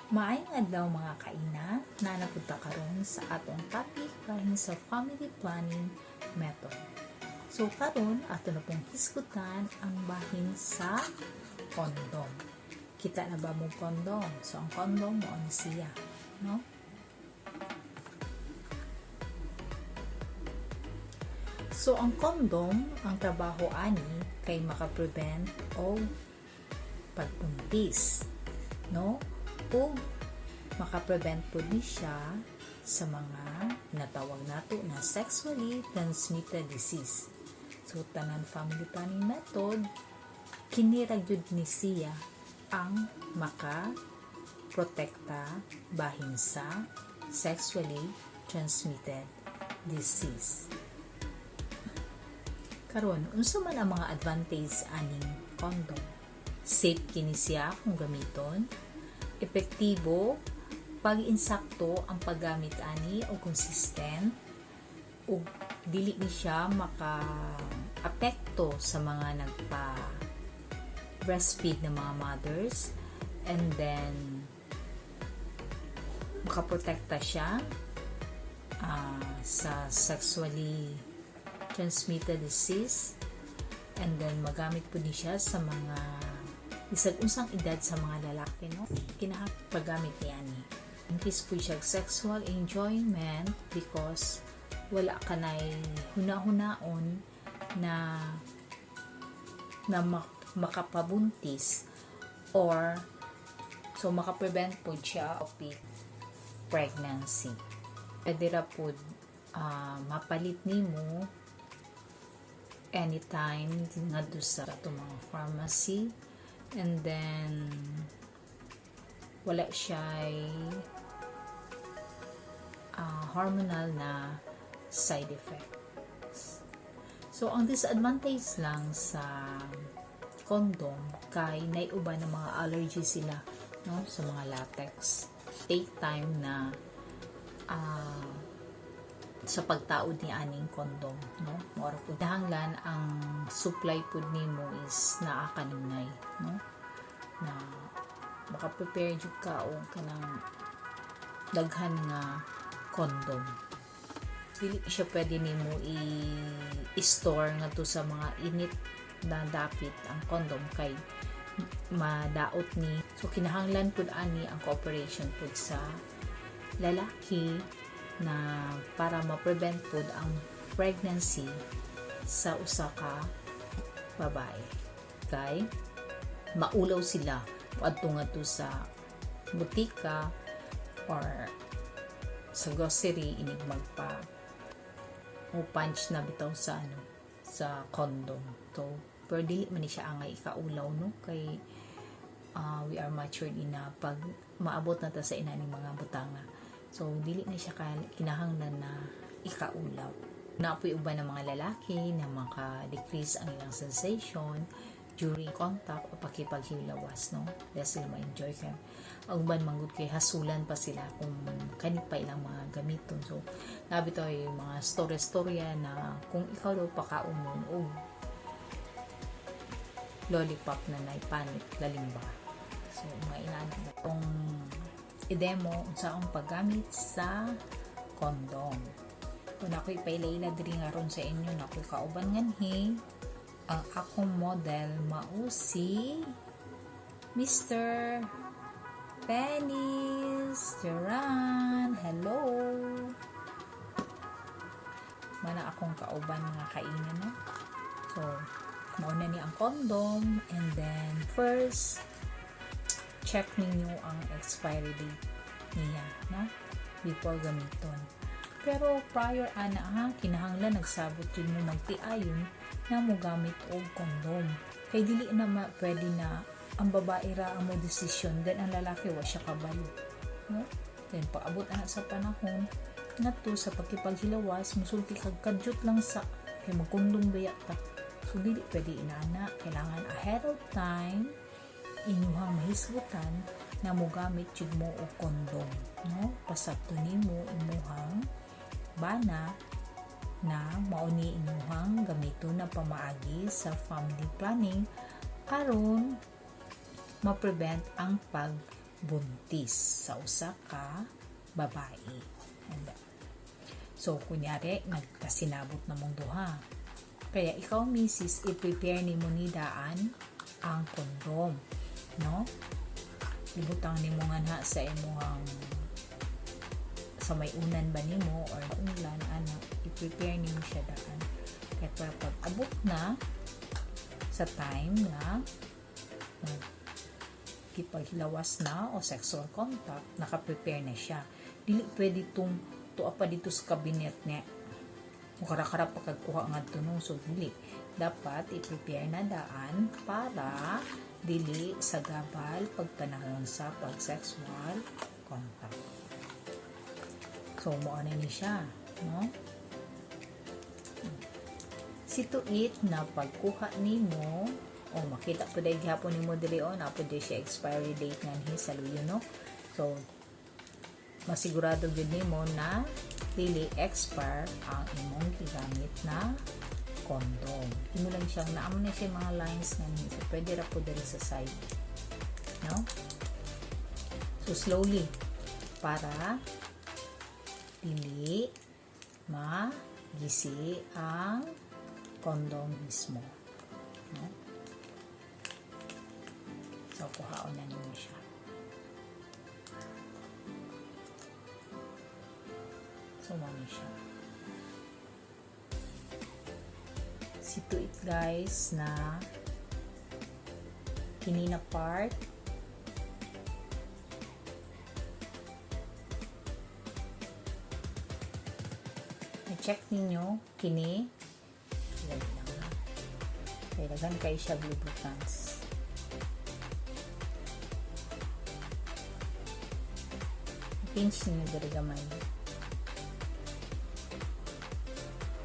Maayong adlaw, mga kaina, naa na pud ta karon sa atong topic bahin sa family planning method. So karon, ato na pong hisgutan ang bahin sa condom. Kita na ba mo condom? So ang condom mao ni siya, no? So ang condom, ang trabaho ani kay maka-prevent og pagbuntis, no? Ug maka-prevent pud ni siya sa mga natawag nato na sexually transmitted disease. So tanan family planning method, kini ra gyud ni siya ang maka protekta bahin sa sexually transmitted disease. Karon, unsa man ang mga advantage aning condom? Safe kini siya kung gamiton, epektibo pag insakto ang paggamit ani o consistent, ug dili ni siya maka apekto sa mga nagpa breastfeed na mga mothers, and then makaprotekta siya sa sexually transmitted disease, and then magamit pud ni siya sa mga bisag unsang edad sa mga lalaki, no, kinahanglan paggamit ni ani. Increase po siya sexual enjoyment because wala ka nay huna-hunaon na na makapabuntis or so makaprevent po siya of pregnancy. Pwede ra po mapalit nimo anytime ngadto sa atong mga pharmacy, and then wala siya hormonal na side effects. So, ang disadvantage lang sa condom kay naiuban ng mga allergy sila, no, sa mga latex. Take time na sa pagtaod ni aning condom, no? Mao ra pud hanglan ang supply pud nimo is naa kanunay, no, na maka-prepare jud ka og kanang daghan nga condom. Dili siya pwede nimo i-store ngadto sa mga init na dapit ang condom kay madaot ni. So kinahanglan pud ani ang cooperation pud sa lalaki na para ma-prevent pud ang pregnancy sa usa ka babae kay maulaw sila adto ngadto sa butika or sa grocery inig magpa o punch na bitaw sa ano, sa condom. So pero dili man ni siya angay ikaulaw, no, kay we are matured enough pag maabot na ta sa inaning mga butanga. So dili na siya kinahanglan na ikaulaw. Naa poy uban ng mga lalaki na maka-decrease ang ilang sensation during contact o pakipaghilawas, no, dahil sila ma-enjoy kay ang uban manggod kay hasulan pa sila kung kani pa ilang mga gamiton. So naa bitaw yung mga storya-storya na kung ikaw daw pakaunon og lollipop na naipanit lalim ba. So mga inana ba kung i-demo unsa ang paggamit sa condom. Kung ako ipaila-ila diri nga ron sa inyo na ako'y kauban nganhi, ang akong model mao si Mr. Penis Duran. Hello! Mana akong kauban, mga kaina, no? So, mao na ni ang condom, and then first, check ninyo ang expiry date niya, no? Before gamiton. Pero prior ana ha, kinahanglan nagsabot yun mo magtiayon na mo gamit og condom. Kay dili na pwede na ang babae ra ang mo desisyon, then ang lalaki wa siya kabalo. No? Then paabot ana sa panahon ngadto sa pagkipaghilawas, musulti kag kadyot lang sa kay magkondom baya ta. So dili pwede inana, kailangan ahead of time inyuhang mahisgutan na mogamit jud mo og condom, no? Pasabto nimo imuhang bana na mao ni inyuhang gamiton na pamaagi sa family planning aron ma-prevent ang pag buntis sa usa ka babae. And, so, kunyari, nagkasinabot na mong duha. Kaya ikaw, misis, i-prepare nimo ni daan ang kondom, no? Ibutang nimo nga na sa imong sa may unan ba nimo or unlan ana, i-prepare nimo siya daan. Kaya para pag abot na sa time nga kipaghilawas na o sexual contact, naka-prepare na siya. Dili pwede tong tuwa pa dito sa cabinet niya. Mukara-kara pa kagkuha nga no. So, dili. Dapat i-prepare na daan para dili sa gabal pagpanahon sa pag-sexual contact. So, mao na ni siya, no? Situate na pagkuha nimo o makita po dahil gihapon nimo diri o na po siya expiry date nga ni sa luyo, no? So masigurado gyud nimo na dili expire ang imong gigamit na condom. Imo lang siyang naamo na siya mga lines nga ni, so pwede ra po diri sa side, no? So slowly para dili magisi ang condom mismo, no? So kuhaon na nimo siya. So mao ni siya. Situate, guys, na kini na part na-check ninyo kini. Wait lang ha. Kay daghan kay siya lubricants. Pinch ninyo diri gamay.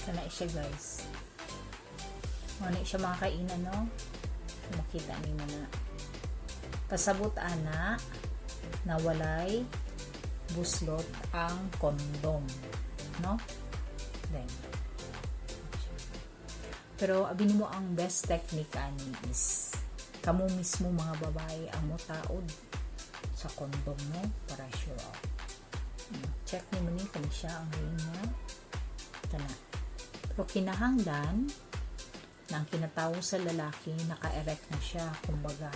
Kana siya, guys. Mao na siya mga kainan, no? Makita nimo na. Pasabot ana na walay buslot ang kondom, no? Then, pero abi nimo ang best technique ani is kamo mismo mga babae ang motaod sa kondom, no, para sure off. Check nimo ni kung siya ang ring niya. Kana. Pero kinahanglan na ang kinatawo sa lalaki naka-erect na siya, kumbaga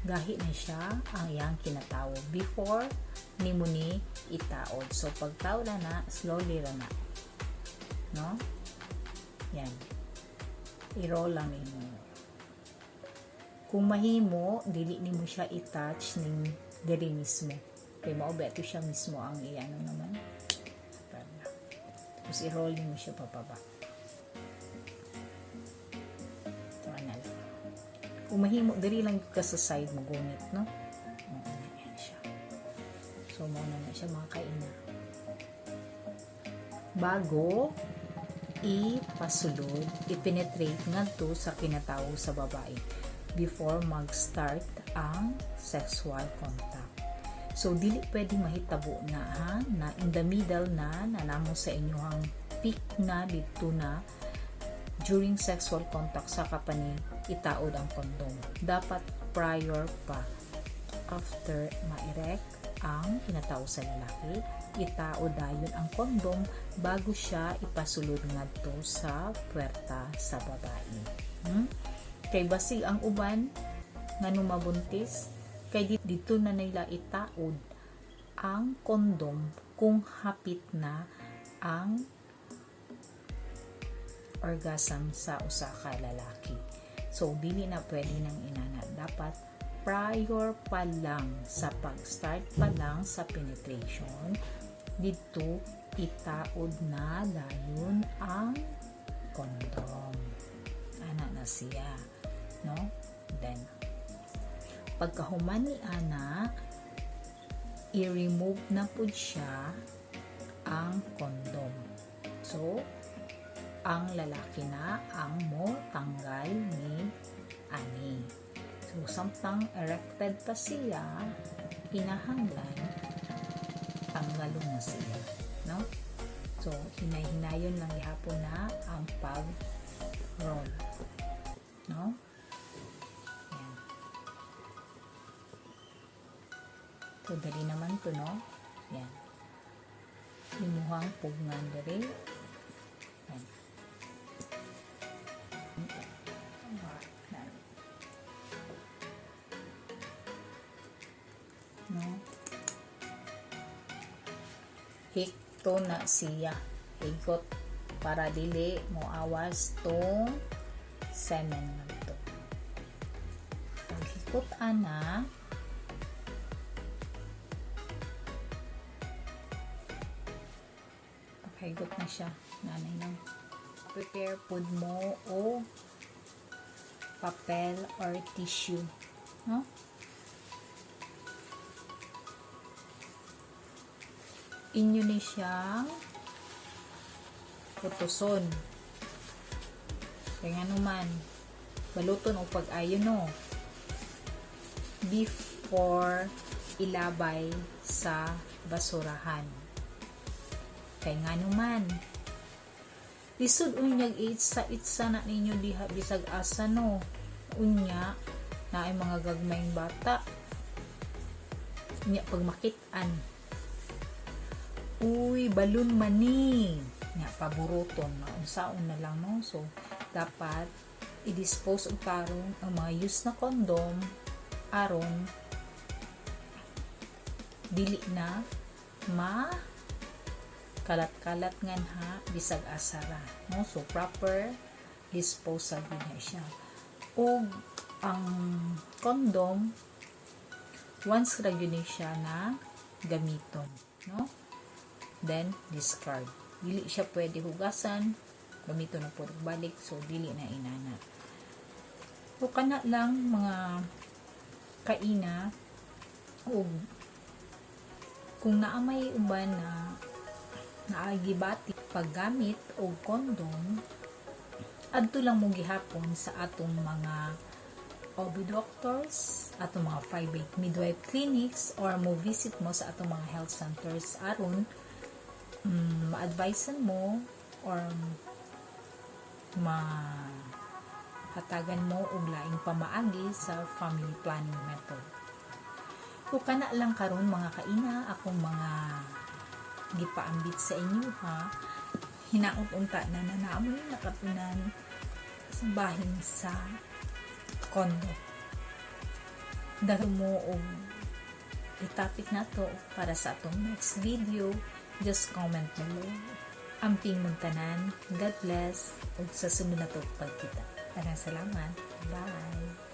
gahi na siya ang iyang kinatawo before nimo ni itaod. So pagtaod na na, slowly ra na. No? Yan. I-roll lang nimo. Kung mahimo, dili nimo siya i-touch ning diri mismo. Kay mao ba ito siya mismo ang iano naman. Tapos i-roll nimo siya pababa. Ito na lang. Kung mahimo, diri lang ka sa side mo gunit, no? Oo, yan siya. So, mao na na siya mga kaina. Bago ipasulod, i-penetrate ngadto sa kinatawo sa babae before mag-start ang sexual contact. So, dili pwedeng mahitabo na ha, na in the middle na, na namo sa inyong peak na dito na during sexual contact saka pa ni itaod ang kondom. Dapat prior pa, after ma-erect ang kinatao sa lalaki, itaod dayon ang kondom bago siya ipasulod ngadto sa puwerta sa babae. Kay basig ang uban nga mabuntis kay dito na nila itaod ang kondom kung hapit na ang orgasm sa usa ka lalaki. So dili na pwede nang inana. Dapat prior pa lang sa pag-start pa lang sa penetration, dito itaod na dayon ang kondom. Ana na siya, no? Then pagkahuman ni ana, i-remove na pud siya ang kondom. So ang lalaki na ang mo tanggal ni ani. So samtang erected pa siya, kinahanglan tanggalon na siya, no? So hinay-hinayon lang gihapon na ang pag roll, no? Yan. So, dali naman to, no? Yan. Imuhang pugngan diri. Yan. Yan. No? Hikto na siya. Higot para dili mo awas tong semen ngadto. Paghikot ana, paghigot na siya, nanay no. Prepare pud mo o papel or tissue, no? Inyo ni siyang putuson. Kaya nga naman, baluton o pag-ayo, no? Before ilabay sa basurahan. Kay nga naman, lisod unyag itsa-itsa na ninyo diha bisag asa, no? Unya, naay mga gagmayng bata. Unya pag makit-an, "Uy, balon mani." Nga paburuton na unsaon na lang, no? So dapat i-dispose og tarong ang mga use na condom aron dili na ma kalat-kalat ngan ha bisag asa ra, no? So proper disposal gyud na siya. Ug ang condom, once ra gyud ni siya na gamiton, no? Then discard. Dili siya pwede hugasan, gamiton na pud balik, so dili na inana. So kana lang, mga kaina. Ug kung naa may uban na naagibati paggamit og condom, adto lang mo gihapon sa atong mga OB doctors, atong mga private midwife clinics, or mo visit mo sa atong mga health centers aron ma-advisean mo or mahatagan mo og laing pamaagi sa family planning method. So kana lang karon, mga kaina, akong mga gipaambit sa inyo ha. Hinaot unta na na naa moy nakatunan sa bahin sa condom. Dahil mo og i-topic na to para sa atong next video, just comment below. Amping mong tanan. God bless. Ug sa sunod na to pagkita. Daghang salamat. Bye!